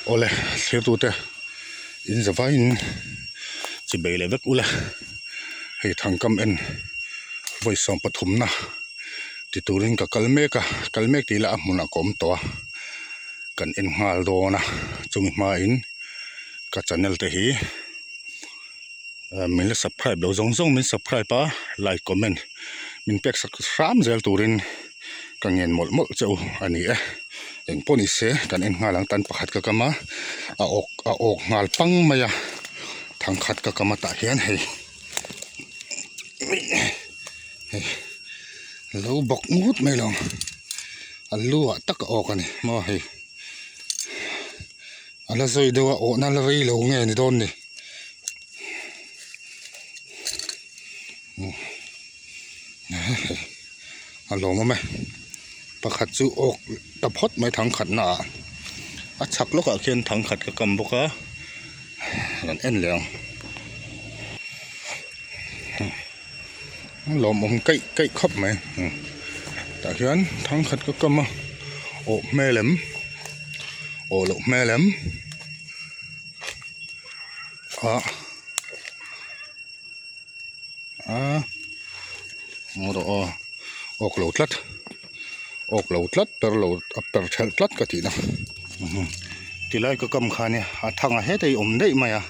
Awle thirtute in zavaiin chi bei leh vek ula hei thangkam en vawi sawm pathumna ti turin ka kal mek a kal mek tih lah a hmunah ka awm tawh a kan en nghal dawn a chumi hmain ka channel te hi min la subscribe lo zawng zawng min subscribe a like comment min pek sak hram zel turin ka ngen mawlh mawlh che u a ni e eng pawh ni se kan en nghal ang tan pakhat ka kam a a awk a awk nghal pang mai a thangkhat ka kam a tah hian hei hei lo bawk ngut mai lo a lu ah tak a awk a ni maw hei a la zawi deuh a awhna la rei lo nge ni dawn ni. A lawmawm e pakhat chu awk ta phawt mai thangkhat na ah a chhak lawkah khian thangkhat ka kam bawk a kan en leh ang a lawmawm keih keih khawp mai tah hian thangkhat ka kam a awh hmel em awh loh hmel em. Ah ah maw rawh aw awk lo tlat awk lo tlat per lo a per thelh tlat ka tih na tilai ka kam kha nia a thang a hetah hi awm daih mai a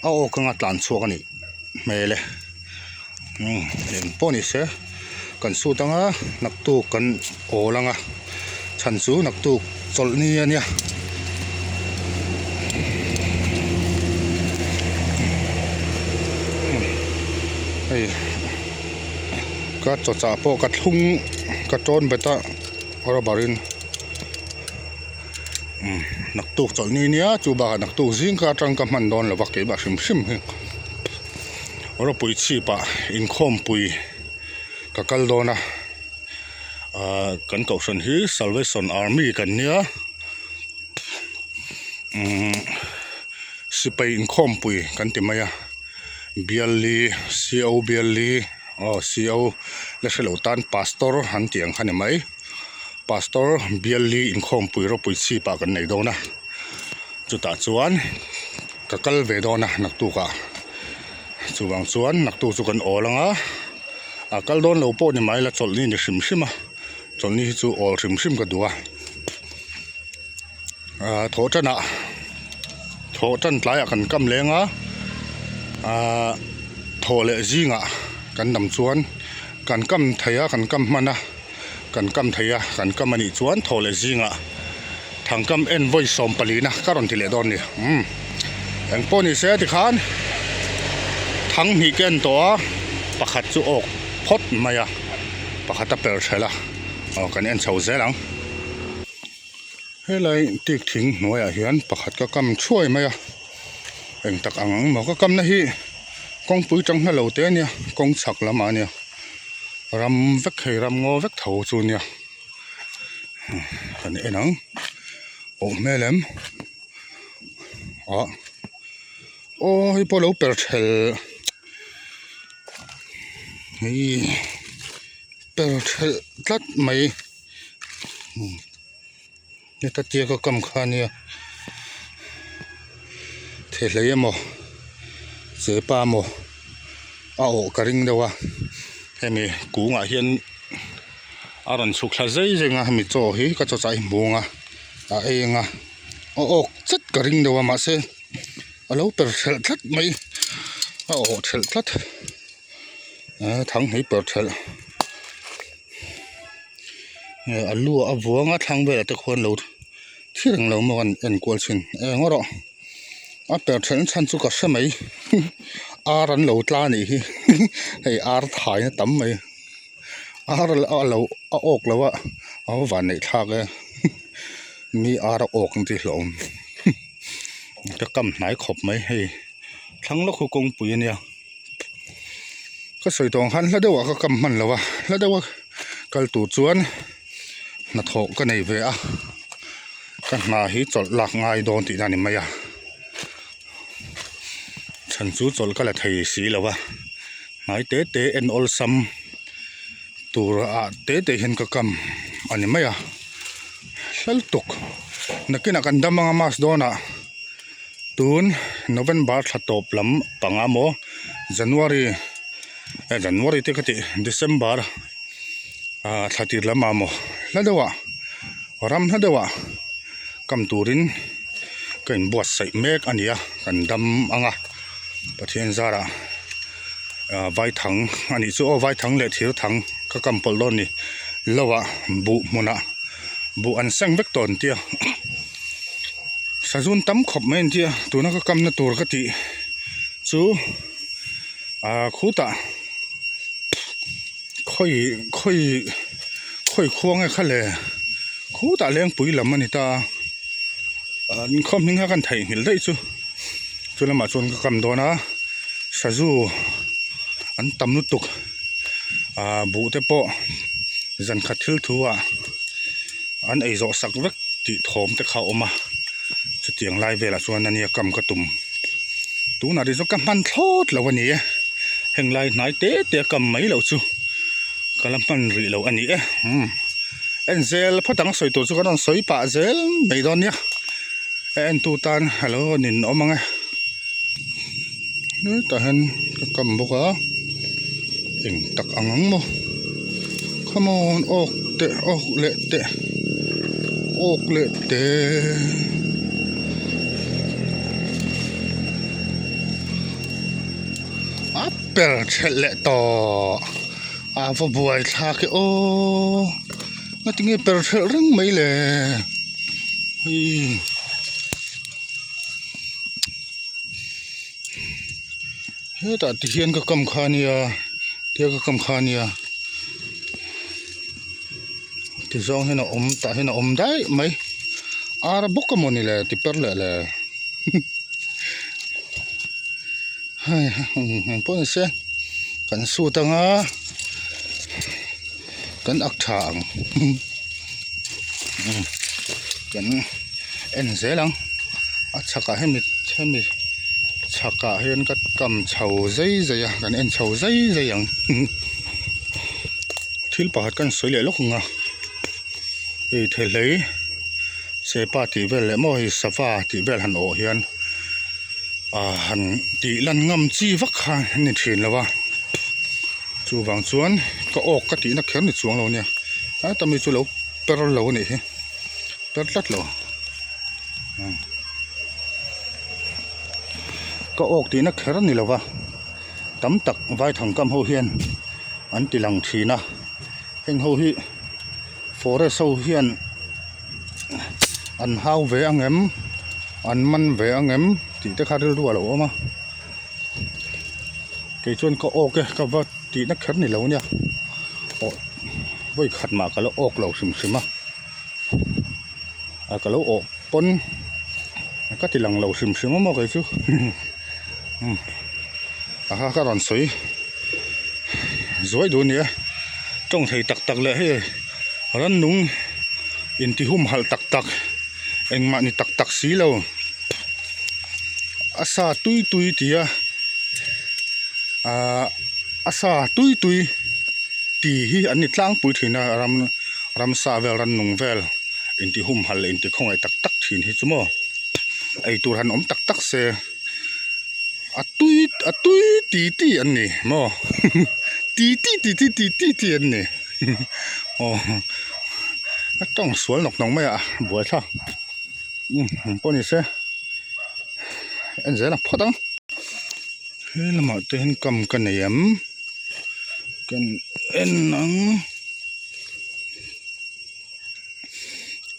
a awk anga tlan chhuak a nih hmel e umm eng pawh ni se kan sut anga naktuk kan awl anga chhan chu naktuk chawlhni a nia. Hei ka chawchah pawh ka thlung ka tawn bet a rubber in umm naktuk chawlhni nia chu bakah naktuk zing ka atang ka hman dawn lo va keimah hrim hrim hi rawpui chhip ah inkhawmpui ka kal dawn a ahh kan kohhran hi salvation army kan nia umm sipai inkhawmpui kan ti mai a bialli co bialli aw co la hrelo tan pastor an tih ang kha ni mai pastor bialli inkhawmpui rawpui chhip ah kan nei dawn a. Chutah chuan ka kal ve dawn a naktuk ah chuvang chuan naktuk chu kan awl ang a a kal dawn lo pawh ni mai la chawlhni ni hrim hrim a chawlhni hi chu awl hrim hrim ka duh a ah thawh tan ah thawh tan tlaiah kan kam leng a ah thawh leh zingah kan dam chuan kan kam thei a kan kam hman a. Kan kam thei a, kan kam a nih chuan thaw leh zingah thangkam en vawi 14 a ka rawn ti leh dawn ni. Umm eng pawh ni se tikhan thang hnih ka en tawh a, pakhat chu awk phawt mai a, pakhat a per ṭhelh a, aw kan en chho zel ang. Helai tik thing hnuaiah hian pakhat ka kam thuai mai a, eng tak ang ang maw ka kamna hi kawngpui tang hla lo te a nia kawng chhak lamah a nia ram vek hei ram ngaw vek tho chu a nia kan en ang awh hmel em ah aw hei pawh lo per thelh hei per thelh tlat mai. Heta tia ka kam kha ania thehlei emaw chepa emaw a awh ka ring deuh a hemi kungah hian a rawn chhuk thla zai zai ang a hemi chaw hi ka chaw chah hi hmu ang a a ei ang a a awk chat ka ring deuh a mahse a lo per thelh tlat mai a awh thelh tlat thang hmui per thelh. A lu a vuang a thlang velah te khuan lo thi reng lo maw kan en kual thin eng erawh a per then chhan chu ka hre mai ar an lo tla a nih hi hei ar thai na tam mai ar a lo a awk lo a a van neih thlak e mi ar a awk ang tih hlauhawm ka kam hnai khawp mai hei thlang lawk hi kawngpui a nia. Ka sawi tawh ang khan hla deuhah ka kam hman lo a hla deuha kal tur chuan hnathawh ka nei ve a ka hna hi chawlh lak ngai dawn tihna a ni mai a chhan chu chawlh ka la thei si lo a hnai te te en awlsam tur ah te te hian ka kam a ni mai a hla lutuk. Nakinah kan dam anga mass dawnah tun November thla tawp lam panga maw January eh January te ka tih December ah thla tir lamah maw hla deuhah ram hla deuhah kam turin ka inbuatsaih mek a ni a kan dam anga Pathian zarah ah vaithang a nih chu aw vaithang leh thir thang ka kam pawlh dawn a ni lo ah buh hmunah buh an seng vek tawh an tia sazun tam khawp mai an tia tuna ka kamna tur ka tih chu ah khutah khawi khawi khawi khua nge kha le khutah lengpui lam a ni ta a an khaw hming kha kan theihnghilh daih chu chu lamah chuan ka kam dawn a sazu an tam lutuk ah buh te pawh zan khat thil thu ah an ei zawh sak vek tih thawm te kha a awm a chutiang lai velah chuan ania kam ka tum tunah te chuan ka hman thlawt lo a ni e heng lai hnai te te a kam mai loh chu ka la hman rih loh a ni e umm en zel phawt ang sawi tur chu kan rawn sawi pah zel mai dawn nia a en tu tan a lo rawn in awm ang e hetah hian ka kam bawk a eng tak ang ang maw come on awk teh awk leh teh awk leh teh. A per thelh leh tawh a va buai thlak e aw ngatinge per thelh reng mai le hei hetah ti hian ka kam kha ania tia ka kam kha ania ti zawng hian a awm tah hian a awm daih mai ar bawk a mawni le ti per leh le. Hei eng pawh ni se kan sut anga kan ak tha ang kan en zel ang a chhakah hemi hemi chhakah hian ka kam chho zai zai a kan en chho zai zai ang thil pakhat kan sawi leh lawk ang a hei thehlei sepa tih vel leh maw hei sava tih vel han awh hian. Ah han tih lan ngam chi vak kha a ni thin lo a chuvang chuan ka awk ka tihna kher ni chuang lo nia heta mi chu lo per lo a nih hi per tlat lo ka awk tihna kher a ni lo va tam tak vaithang kam ho hian an ti lang thin a heng ho hi forest ho hian an hau ve ang em an man ve ang em tih te kha rilru a lo awm a kei chuan ka awk e ka va tihna kher ni lo nia aw vawi khat mah ka la awk lo hrim hrim a a ka lo awh pawn ka ti lang lo hrim hrim a maw kei chu a kha ka rawn sawi. Zuai duh a ni a tawng thei tak tak leh hei rannung inti humhalh tak tak engmah ni tak tak si lo a sa tui tui ti a ahh a sa tui tui ti hi an ni tlangpui thin a ram ramsa vel rannung vel inti humhalh leh inti khawngaih tak tak thin hi chu maw eitur han awm tak tak se. A tui a tui ti ti an ni maw ti ti ti ti ti ti ti an ni aw a tawng sual nawk nawk mai a buaithlak umm eng pawh ni se en zel ang phawt ang he lamah te hian kam ka nei em kan en ang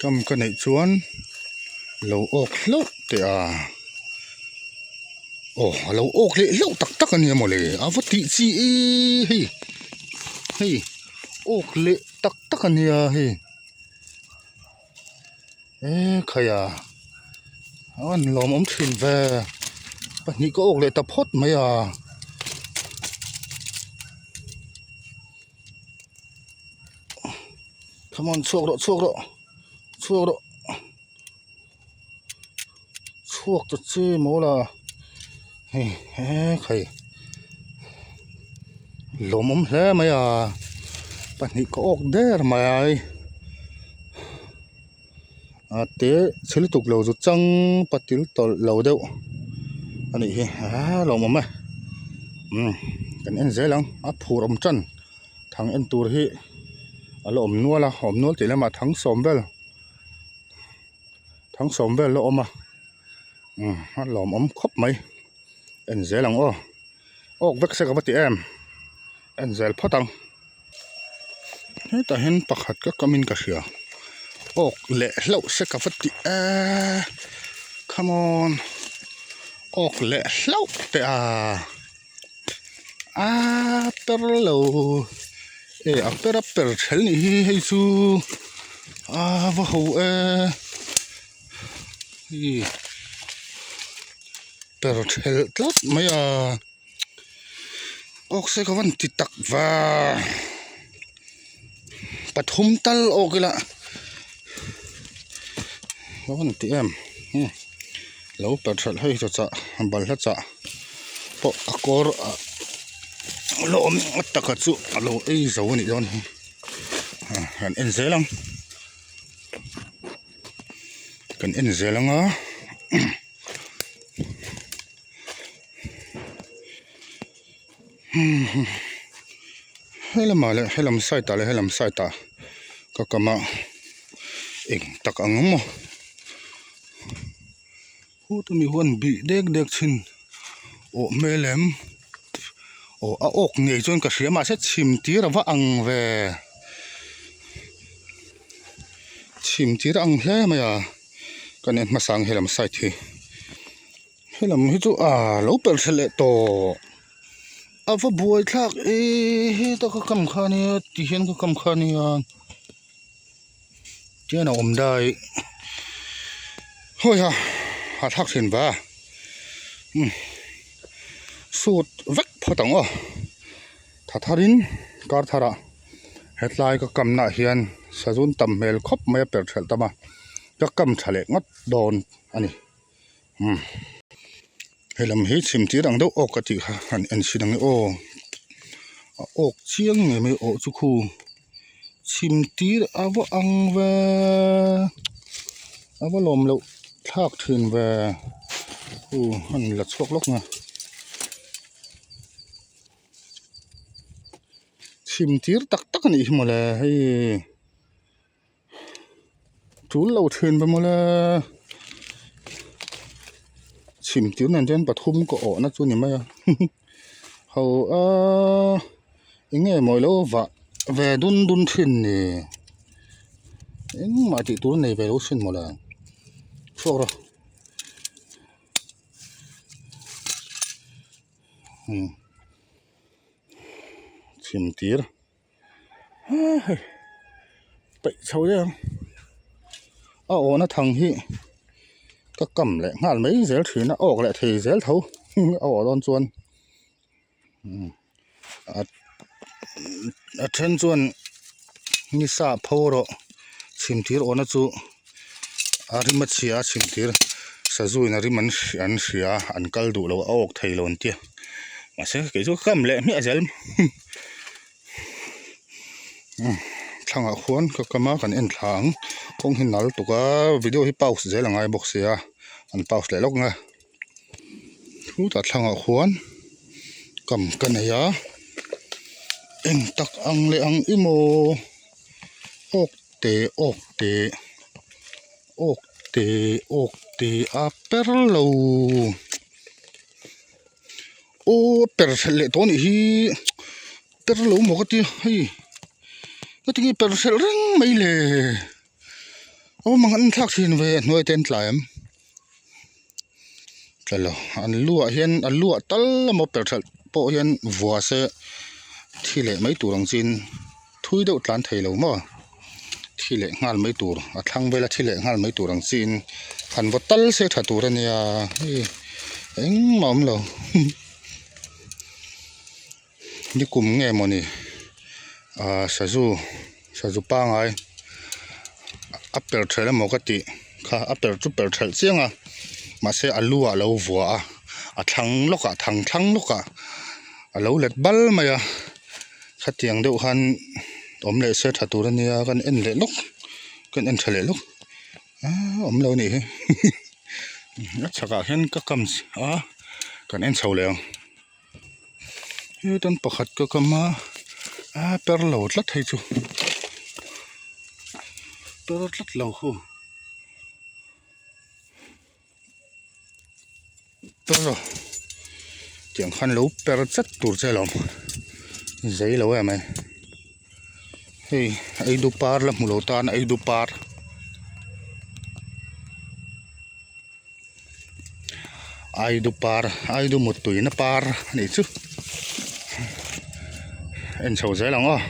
kam ka neih chuan lo awk hlauh teh a. Aw a lo awk leh hlauh tak tak a nia mawle a va tih chi e hei hei awk leh tak tak a nia hei e khaia a rawn lawmawm thin ve pahnih ka awk leh ta phawt mai a. Come on chhuak rawh chhuak rawh chhuak rawh. Chhuak ta che maw la hei he khai lawmawm hle mai a pahnih ka awk der mai. A te chhe lutuk lo chu chang patil tawlh lo deuh a nih hi aa lawmawm e umm kan en zel ang a phur awm tan thang en tur hi a la awm nual a awm nual tih lamah thang sawm vel thang sawm vel la awm a umm a lawmawm khawp mai en zel ang aw awk vek se ka va ti em en zel phawt ang. Hetah hian pakhat ka kam in ka hria awk leh hlauh se ka va ti eee come on awk leh hlauh teh a aaa per lo e a per a per ṭhel nih hi hei chu aa va ho e ih per ṭhelh tlat mai a. Awk se ka van ti tak va pathum tal awk ila ka van ti em lo per hralh hei chu chah balhla chah pawh a kawr ah la awm a taka chu a lo ei zo a nih dawn hi kan en zel ang kan en zel ang a. Helamah leh helam side ah leh helam side ah ka kam a eng tak ang maw hutah mi huan bih dek dek thin awh hmel em aw a awk ngei chuan ka hria mahse chhim tir a va ang ve chhim tir a ang hle mai a ka nen hmasa ang helam side hi. Helam hi chu aa lo pelh hrelh leh tawh a va buai thlak e heta ka kam kha ania ti hian ka kam kha ania tihian a awm dai hawi ha hahthlak thin va umm sut vek phawt ang aw tha tharin kar tharah hetlai ka kamnaah hian sazun tam hmel khawp mai a perh hrelh tam a ka kam tha leh ngawt dawn a ni. Umm he lam hi chhim tir ang deuh awk ka tih kha han en chhin ang e aw a awk chiang ngei mai awh chu khu chhim tir a va ang ve a va lawm loh thlak thin ve khu han la chhuak lawk nga chhim tir tak tak a nih hi mawle hei. Tul lo thin ve mawle chhim tir nen chuan pathum ka awhna chu ni mai a ho a eng nge maw ilo vah ve dun dun thin ni engmah tih tur nei ve lo sin mawle chhuak rawh umm chhim tir. Hei peih chho daih ang a awhna thang hi ka kam leh nghal mai zel thin a awk leh thei zel tho a awh dawn chuan a then chuan nisa pho rawh chhim thir awhna chu a rim a chhia a chhim thir sazu in a rim an hria a an kal duh lo a awk thei lo an tia mahse kei chu ka kam leh hmiah zel. Thlangah khuan ka kam a kan en thla ang kawng hi nal tuk a video hi pause zel a ngai bawk sia an pause leh lawk ang e chutah thlangah khuan kam ka nei a eng tak ang leh ang i maw awk te awk te awk te awk te a per lo. Aw per hrelh leh tawh a nih hi per lo maw ka tia hei ka tinge per hrelh reng mai le aw mang an thlak thin ve a hnuai te an tlai em tla lo an luah hian a luah tal emaw per hrelh pawh hian vua se thi leh mai tur ang chin thui deuh tlan thei lo maw thi leh nghal mai tur a thlang vela thi leh nghal mai tur ang chiin han vaw tal se tha tur a nia hei engmah a awm lo nikum nge mawni ah sazu sazu pangai a per thelh emaw ka tih kha a per chu per thelh chiang a mahse a lu ah a lo vua a a thlang lawkah thang thlang lawkah a lo let bal mai a. Khatiang deuh khan awm leh se tha tur a nia kan en leh lawk kan en tha leh lawk. Aaa awm lo nih hi a chhakah hian ka kam a kan en chho leh ang hetan pakhat ka kam a a per lo tlat hei chu per tlat lo khu per tiang khan lo per chat tur che alawm zei lo em mai hei eidu par la hmu lo tan eidu par aidu par aidu mutui na par a nih chu en chho zel ang aw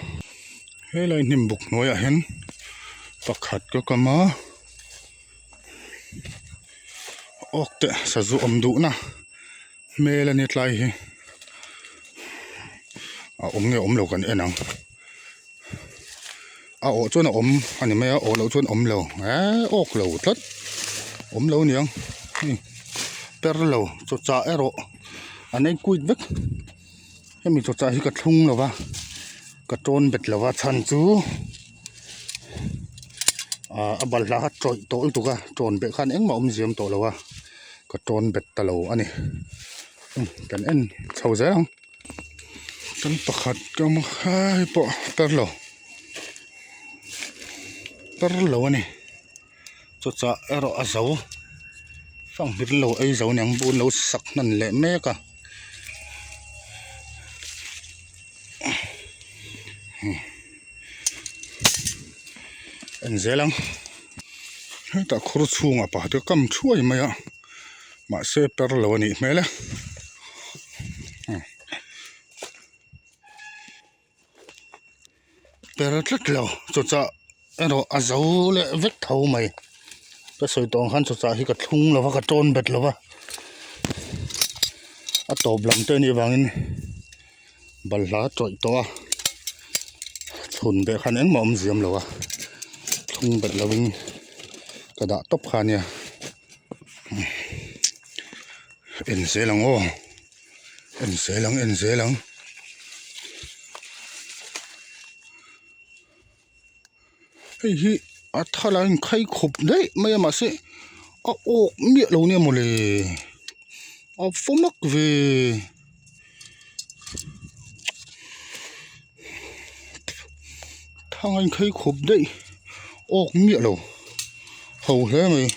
helai hnim buk hnuaiah hian pakhat ka kam a. Awk teh sazu awm duhna hmel a ni tlai hi a awm nge awm lo kan en ang a awh chuan a awm a ni mai a awh loh chuan awm lo eee awk lo tlat awm lo aniang hei per lo chaw chah erawh an ei kuit vek hemi chaw chah hi ka thlung lo va ka tawn bet lo va chhan chu. Ahh a balhla kha tawih tawh lutuk a tawn beh khan engmah a awm ziam tawh lo a ka tawn bet ta lo a ni kan en chho zel ang kan pakhat ka awm a hei pawh per lo per lo a ni chawchah erawh a zo fanghmir lo ei zo aniang bun lo sak hnan leh mek a. En zel ang hetah khur chhungah pakhat ka kam thuai mai a mahse per lo a nih hmel e per tlat lo chawchah erawh a zo leh vek tho mai ka sawi tawh ang khan chawchah hi ka thlung lo va ka tawn bet lo va a tawp lam te anih avangin balhla a tawih tawh a chhun beh khan engmah awm ziam lo a thlung bet lovin ka dah tawp kha ania en zel ang aw en zel ang en zel ang. Hei hi a thal a inkhai khawp daih mai a mahse a awk miah lo nia mawle a va mak ve thang a inkhai khawp daih awk miah lo ho hle mai.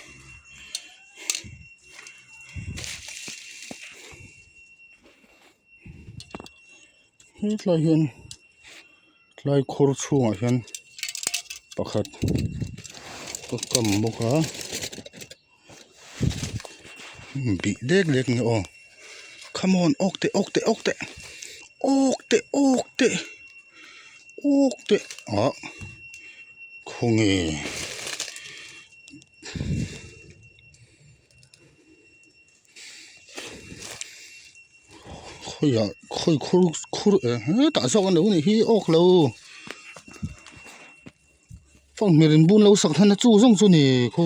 Hetlai hian tlai khur chhungah hian pakhat ka kam bawk a bih dek dek nge aw come on awk teh awk teh awk teh awk teh awk teh awk teh ah khawnge. Khawiah khawi khur khur eh hetah zawk an lo nih hi awk lo fanghmir in bun lo sak hnan a chu zawng chu ni khu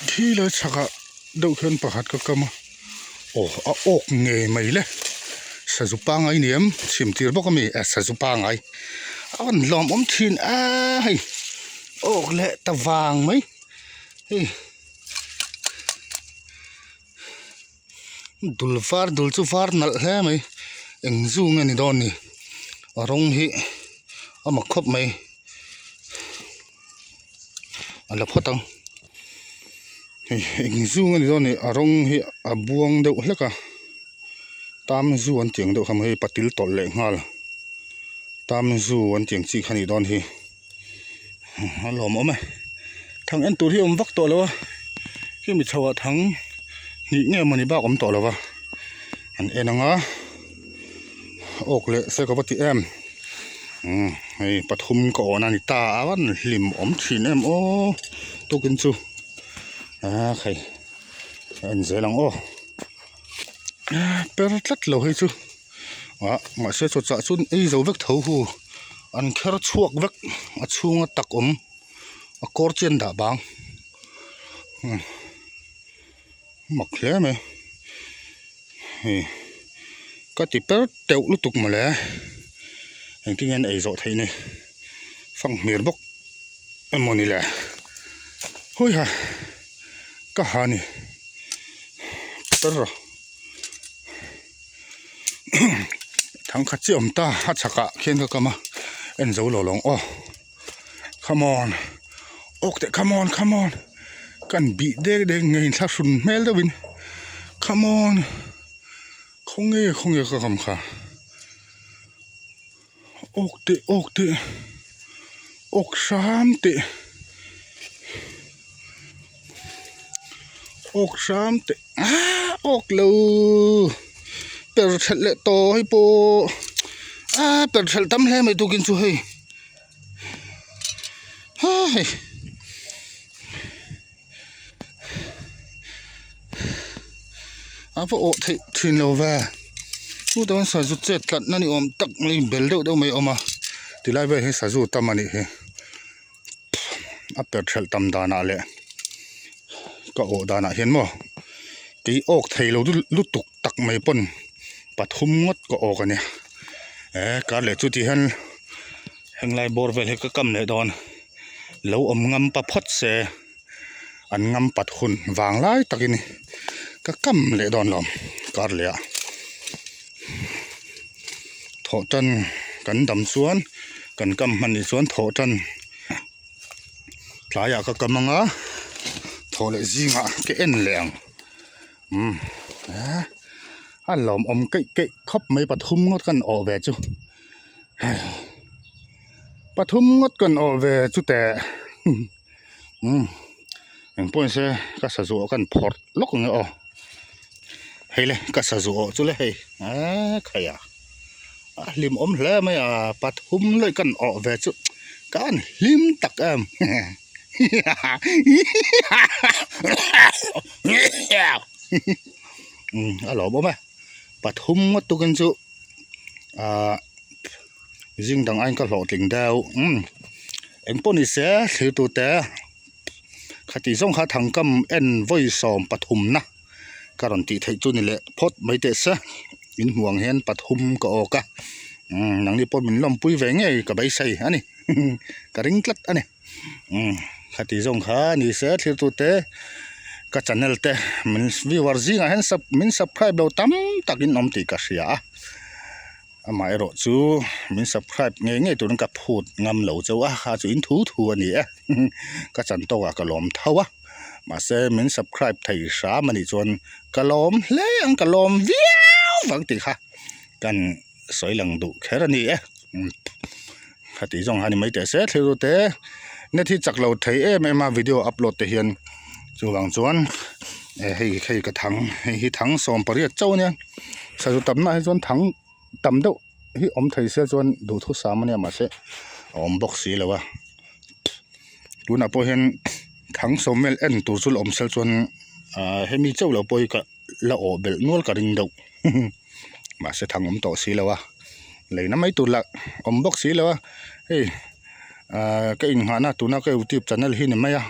khi lai chhakah deuh khian pakhat ka kam a aw a awk ngei mai le sazu pangai ni em chhim tir bawk ami eh sazu pangai a rawn hlawm awm thin a hei. Awk leh ta vang mai hei dul var dul chu var nalh hle mai eng zu nge ni dawn ni a rawng hi a mak khawp mai a la phawt ang hei eng zu nge ni dawn ni a rawng hi a buang deuh hlek a tam zu an tih ang deuh kha maw hei patil tawlh leh nghal tam zu an tih ang chi kha a nih dawn hi. A lawm awm e thang en tur hi a awm vak tawh lo a khi mi chho ah thang hnih nge mawni bak awm tawh lo a an en ang a awk leh se ka va ti em umm hei pathum ka awhna a ni ta a van hlim awm thin em aw tukin chu a hei a en zel ang aw per tlat lo hei chu. Ah mahse chaw chah chuan ei zo vek tho hu an kher chhuak vek a chhunga tak awm a kawr chian dah bang mak hle mai hei ka ti per teuh lutuk mawle engtin nge an ei zawh theih ni. Fanghmir bawk emaw ni le hawiha ka ha ni per rawh thangkhat chiah awm ta a chhakah khian ka kam a en zo lo lawng aw come on awk teh come on come on kan bih dek dek nge inthlahrun hmel deuhin come on khawnge khawnge ka kam kha. Awk teh awk teh awk hram teh awk hram teh aaa awk lo per thelh leh tawh hei pawh aaa per thelh tam hle mai tukin chu hei haa hei. A va awh theih thin lo ve chutah chuan sazu chet tlat na ni awm tak mai bel deuh deuh mai a awm a tilai vel hi sazu tam a nih hi a per thelh tam danah leh ka awh danah hian maw kei awk thei lo lutuk tak mai pawn pathum ngawt ka awk a nia eh kar leh chu tih hian henglai bawr vel hi ka kam leh dawn lo awm ngam pa phawt se an ngam pat hun vang lai takin ka kam leh dawn lo kar leh ah thawh tan kan dam chuan kan kam hman nih chuan thawh tan tlaiah ka kam anga thawh leh zingah ka en leh ang umm a lawmawm keih keih khawp mai pathum ngawt kan awh ve chu. Pathum ngawt kan awh ve chu teh umm eng pawh nise ka sazu ah khan phawrh lawk ang e aw hei le ka sazu awh chu le hei eee khai a a hlim awm hle mai a pathum lawih kan awh ve chu kan hlim tak em umm a lawmawm e pathum ngawt tukin chu. Ahh zing dang aiin ka hlawhtling deuh umm eng pawh ni se thlir tute khati zawng kha thangkam en vawi sawm pathum na ka rawn tih theih chu ni leh phawt mai teh se in hmuh ang hian pathum ka awk a umm nangni pawh min lawmpui ve ngei ka beisei a ni ka ring tlat a ni. Umm khati zawng kha ni se thlir tute ka channel te min viewer zingah hian sub min subscribe lo tam takin awm tih ka hria a amaherawh chu min subscribe ngei ngei turin ka phut ngam lo chauh a kha chu in thu thu a ni e ka chan tawkah ka lawm tho a mahse min subscribe thei hram a nih chuan ka lawm hle ang ka lawm viau vang tih kha kan sawi lang duh kher a ni e khati zawng han ni mai teh se thil te net hi chak lo thei em em a video upload te hian chuvang chuan hei hei ka thang hei hi thang sawm pariat chauh a nia sazu tamna ah hi chuan thang tam deuh hi awm thei se chuan duhthusam a nia mahse a awm bawk si lo a tunah pawh hian thang sawm vel en tur chu la awm sel chuan ah hemi chauh lo pawh hi ka. La awh belh nual ka ring deuh mahse thang awm tawh si lo a leina mai tur lah awm bawk si lo a hei ahh ka inghahna tuna ka youtube channel hi ni mai a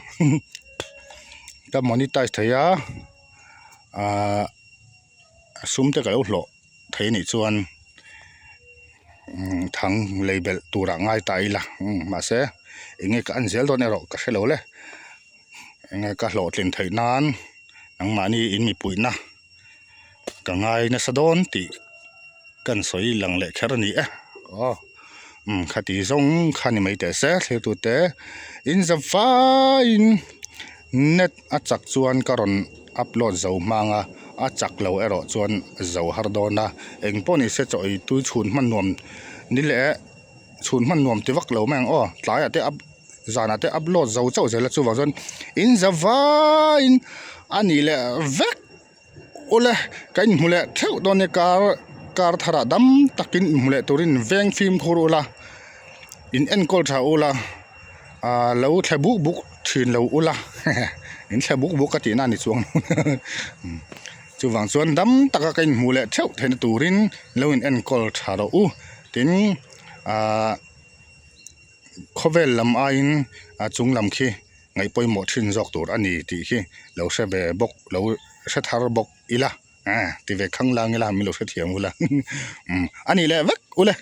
ka monetize thei a ahh sum te ka lo hlawh thei anih chuan umm thang lei belh turah ngai ta ila mahse eng nge ka en zel dawn erawh ka hre lo le. Enge ka hlawhtlin theih nan nangmahni in mipuihna ka ngai nasa dawn tih kan sawi lang leh kher a ni e aw umm khati zawng kha ni mai teh se thlir tute in za vaiin net a chak chuan ka rawn upload zo hmang a a chak lo erawh chuan zo har dawn a engpawh ni se chaw ei tui chhun hman nuam ni leh chhun hman nuam ti vak lo mai ang aw tlaiah te up zanah te upload zo chauh zel a chuvang chuan in za vaiin a nih leh vek ule ka inhmu leh theuh dawn nia kar kar tharah dam takin inhmu leh turin veng fimkhur ula in enkawl tha ula ah lo thle buk buk thin lo ula in thle buk buk ka tihna a ni chuang chuvang chuan dam taka ka inhmuh leh theuh theihna turin lo in enkawl tha rawh u tin ah khawvel lam aiin a chung lam khi ngaih pawimawh thin zawk tur a ni tih khi lo hre ve bawk lo hre thar bawk ila ah ti ve khang lang ila min lo hrethiam ula umm a nih leh vek ule.